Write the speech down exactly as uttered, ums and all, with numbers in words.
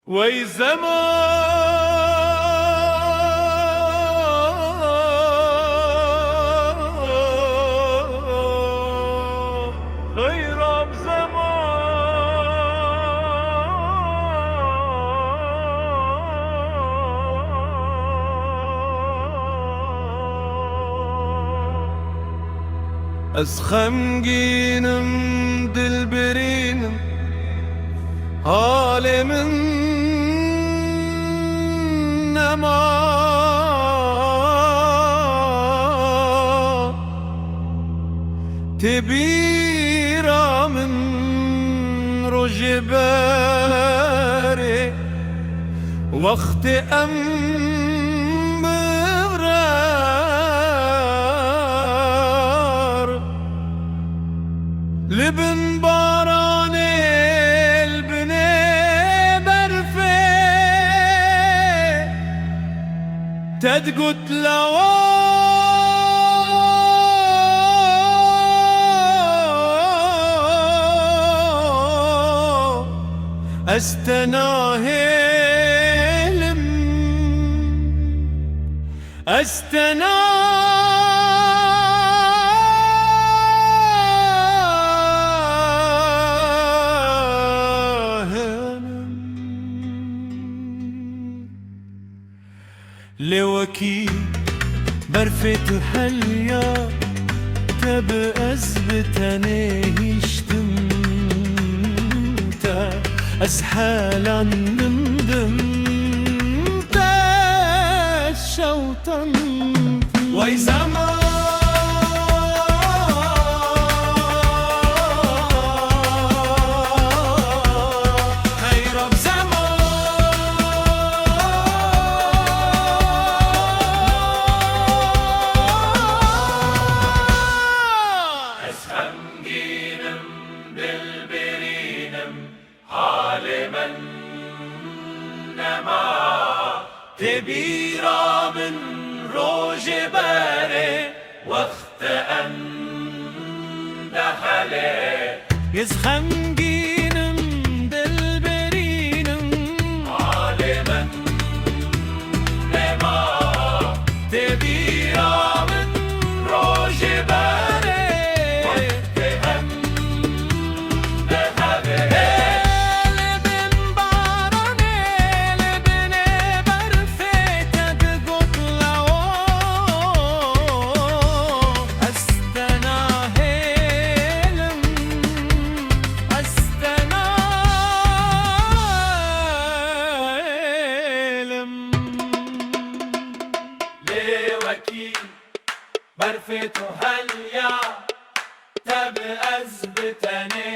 Wey zeman, xeyrab zeman. Ez xemgîn im, dilbirîn im, halê min nema. Tê bîra min rojê berê, wextê em bibrar. Li bin baranê, li binê berfê, te digot lawo. Ez te nahêlim. Ez te nahêlim. Lê wekî berfê tu heliya, te bi ez bi tenê hiştim te, ez helandim dim te şewtan. Wey zeman, xeyrab zeman. Ez xemgîn im, dilbirîn im, halê min nema. Tê bîra min rojê berê, wextê em dehelê. Ez xemgîn im, dilbirîn im, halê min nema. Tê bîra min rojê berê, wextê em dehevê. Li bin baranê, li binê berfê, te digot lawo. Ez te nahêlim, ez te nahêlim. Lê wekî berfê tu heliya, te bi ez bi tenê